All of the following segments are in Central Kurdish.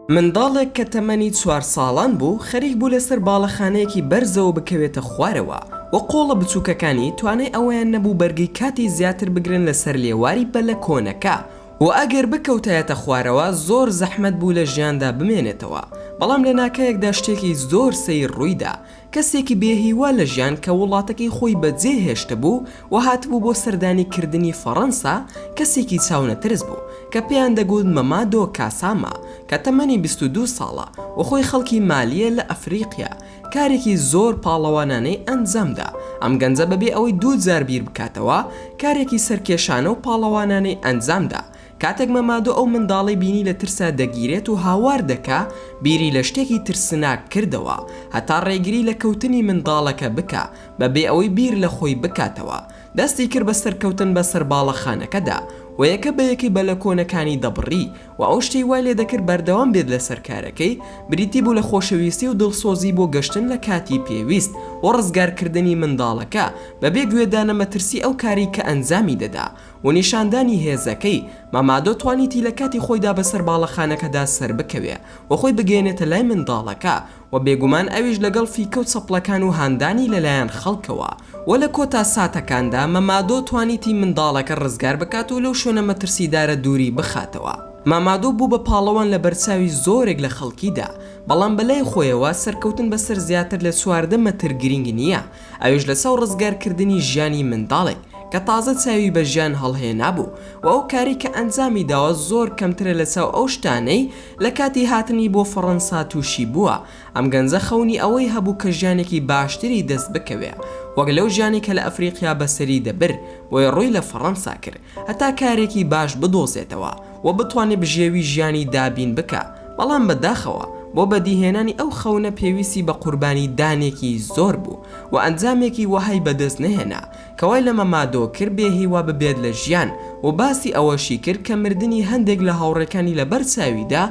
منداڵێک کە تەمەنی چوار ساڵان بوو خەریک بوو لەسەر باڵەخانەیەکی بەرزەوە بکەوێتە خوارەوە و قۆڵە بچووکەکانی توانای ئەوەیان نەبوو بەرگەی کاتی زیاتر بگرن لەسەر لێواری بەلەکۆنەکە و ئەگەر بکەوتایەتە خوارەوە زۆر زەحمەت بوو لە ژیاندا بمێنێتەوە بەڵام لەناکاوێکدا شتێکی زۆر سەیر ڕوویدا کەسێکی بێ هیوا لە ژیان کە وڵاتەکەی خۆی بە جێ هێشتبوو و هاتبوو بۆ سەردانی کردنی فەڕەنسا، کەسێکی چاونەترس بوو کە پێیان دەگوت مەمادۆ کاساما کە تەمەنی 22 ساڵە و خۆی خەڵکی مالییە لە ئەفریقیا، کارێکی زۆر پاڵەوانانەی ئەنجام دا. ئەم گەنجە بەبێ ئەوەی دوو جار بیر بکاتەوە کارێکی سەرکێشانە و پاڵەوانانەی ئەنجام دا. کاتێک مەمادۆ ئەو منداڵەی بینی لە ترسا دەگیرێت و هاوار دەکا، بیری لە شتێکی ترسناک کردەوە، هەتا ڕێگری لە کەوتنی منداڵەکە بکا، بە بێ ئەوەی بیر لە خۆی بکاتەوە. دەستی کرد بە سەرکەوتن بە سەر باڵەخانەکەدا و یەکە بە یەکەی بەلەکۆنەکانی دەبڕی و ئەو شتەی وای لێ دەکرد بەردەوام بێت لەسەر کارەکەی، بریتی بوو لە خۆشەویستی و دڵسۆزی بۆ گەشتن لە کاتی پێویست و ڕزگارکردنی منداڵەکە، بە بێ گوێدانە مەترسی ئەو کارەی کە ئەنجامی دەدا. و نیشاندانی هێزەکەی، مامادۆ توانیتی لە کاتی خۆیدا بەسەر باڵەخانەکەدا سەربکەوێ و خۆی بگەیەنێتە لای منداڵەکە و بێگومان ئەویش لەگەڵ فیکە و چەپڵەکان و هاندانی لەلایەن خەڵکەوە و لە کۆتا ساتەکاندا مەمادۆ توانیتی منداڵەکە ڕزگار بکات و لەو شوێنە مەترسیدارە دووری بخاتەوە. مامادۆ بوو بە پاڵەوان لە بەرچاوی زۆرێک لە خەڵکیدا، بەڵام بەلای خۆیەوە سەرکەوتن بەسەر زیاتر لە 14 مەتر گرینگ نییە، ئەویش لە چاو ڕزگارکردنی ژیانی منداڵێک کە تازە چاوی بە ژیان هەڵهێنابوو و ئەو کارەی کە ئەنجامی داوە زۆر کەمترە لە چاو ئەو شتانەی لە کاتی هاتنی بۆ فەڕەنسا تووشی بووە. ئەم گەنجە خەونی ئەوەی هەبوو کە ژیانێکی باشتری دەست بکەوێ وەک لەو ژیانەی کە لە ئەفریقیا بەسەری دەبرد بۆیە ڕووی لە فەڕەنسا کرد هەتا کارێکی باش بدۆزێتەوە و بتوانێ بژێوی ژیانی دابین بکا بەڵام بە داخەوە بۆ بەدیهێنانی ئەو خەونە پێویستی بە قوربانی دانێکی زۆر بوو و ئەنجامێکی وەهای بەدەست نەهێنا کە وای لە مەمادۆ کرد بێ هیوا ببێت لە ژیان و باسی ئەوەشی کرد کە مردنی هەندێک لە هاوڕێکانی لەبەر چاویدا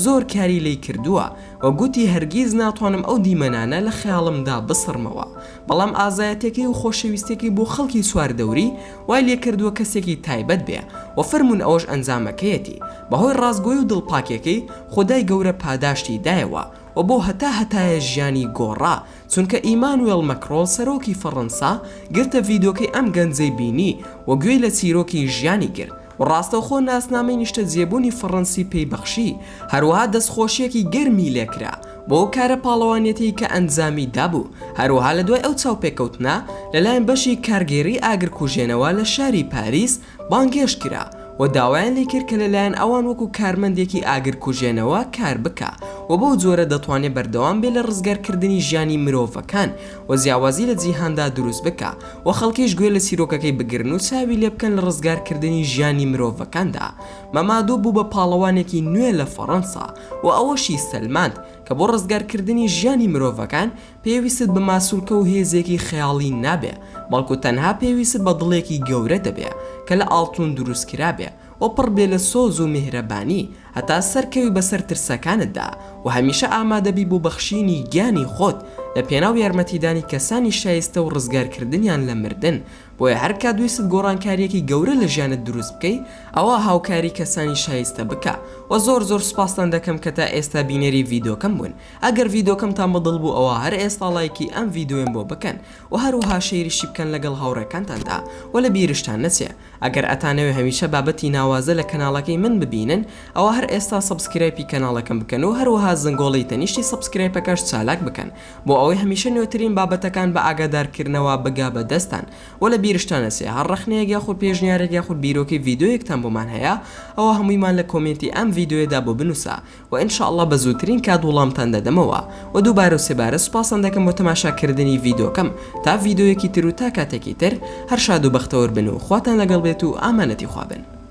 زۆر کاری لێی کردووە و گوتی هەرگیز ناتوانم ئەو دیمەنانە لە خەیاڵمدا بسڕمەوە بەڵام ئازایەتیەکەی و خۆشەویستیەکەی بۆ خەڵکی چواردەوری وای لێکردووە کەسێکی تایبەت بێ و فەرموون ئەوەش ئەنجامەکەیەتی بەهۆی ڕاستگۆی و دڵپاکیەکەی خودای گەورە پاداشتی دایەوە و بۆ هەتا هەتایە ژیانی گۆڕا چونکە ئیمانوێڵ مەکرۆن سەرۆکی فەڕەنسا گرتە ڤیدۆکەی ئەم گەنجەی بینی و گوێی لە چیرۆکی ژیانی گرت و ڕاستەوخۆ ناسنامەی نیشتەجێبوونی فەڕەنسی پێی بەخشی، هەروەها دەستخۆشییەکی گەرمی لێکرا بۆ ئەو کارە پاڵەوانیەتیەی کە ئەنجامی دابوو، هەروەها لە دوای ئەو چاوپێکەوتنە لەلایەن بەشی کارگێڕی ئاگرکوژێنەوە لە شاری پاریس بانگهێشت کرا و داوایان لێکرد کە لەلایەن ئەوان وەکو کارمەندێکی ئاگرکوژێنەوە کار بکا و بەو جۆرە دەتوانێ بەردەوام بێ لە ڕزگارکردنی ژیانی مرۆڤەکان و جیاوازی لە جیهاندا دروست بکا و خەڵکیش گوێ لە چیرۆکەکەی بگرن و چاوی لێ بکەن لە ڕزگارکردنی ژیانی مرۆڤەکاندا. مەمادۆ بوو بە پاڵەوانێکی نوێ لە فەڕەنسا و ئەوەشی سەلماند کە بۆ ڕزگارکردنی ژیانی مرۆڤەکان پێویستت بە ماسولکە و هێزێکی خەیاڵی نابێ بەڵکو تەنها پێویستت بە دڵێکی گەورە دەبێ کە لە ئاڵتون دروست کرابێ و پڕ بێ لە سۆز و میهرەبانی هەتا سەرکەوی بەسەر ترسەکانتدا و هەمیشە ئامادەبی بۆ بەخشینی گیانی خۆت لە پێناو یارمەتیدانی کەسانی شایستە و ڕزگارکردنیان لە مردن بۆیە هەر کات ویستت گۆڕانکاریەکی گەورە لە ژیانت دروست بکەی ئەوا هاوکاری کەسانی شایستە بکە وە زۆر زۆر سوپاستان دەکەم کە تا ئێستا بینەری ڤیدۆکەم بوون ئەگەر ڤیدۆکەمتان بەدڵ بوو ئەوا هەر ئێستا ڵایکی ئەم ڤیدۆیەم بۆ بکەن وە هەروەها شەیریشی بکەن لەگەڵ هاوڕێکانتاندا وە لە بیرشتان نەچێ ئەگەر ئەتانەوێ هەمیشە بابەتی ناوازە لە کەناڵەکەی من ببینن ئەوا هەر ئێستا subscribe ی کەناڵەکەم بکەن و هەروەها زەنگۆڵەی تەنیشتی subscribe ەکەش چالاک بکەن بۆ ئەوەی هەمیشە نوێترین بابەتەکان بە ئاگادارکردنەوە بگا بە دەستتان وە لە بیرشتان نەچێ هەر ڕەخنەیەک یاخود پێشنیارێک یاخود بیرۆکەی ڤیدۆیەکتان بۆمان هەیە ئەوا هەموویمان لە comment ی ئەم ڤیدۆیەدا بۆ بنوسە وە ان شاء اللە بە زووترین کات وڵامتان دەدەمەوە وە دووبارە و سێبارە سوپاستان دەکەم بۆ تەماشا کردنی ڤیدۆکەم تا ڤیدۆیەکی تر و تا کاتێکی تر هەر شاد و بەختەوەر بن و خواتان لەگەڵ بێت و ئامانەتی خوا بن.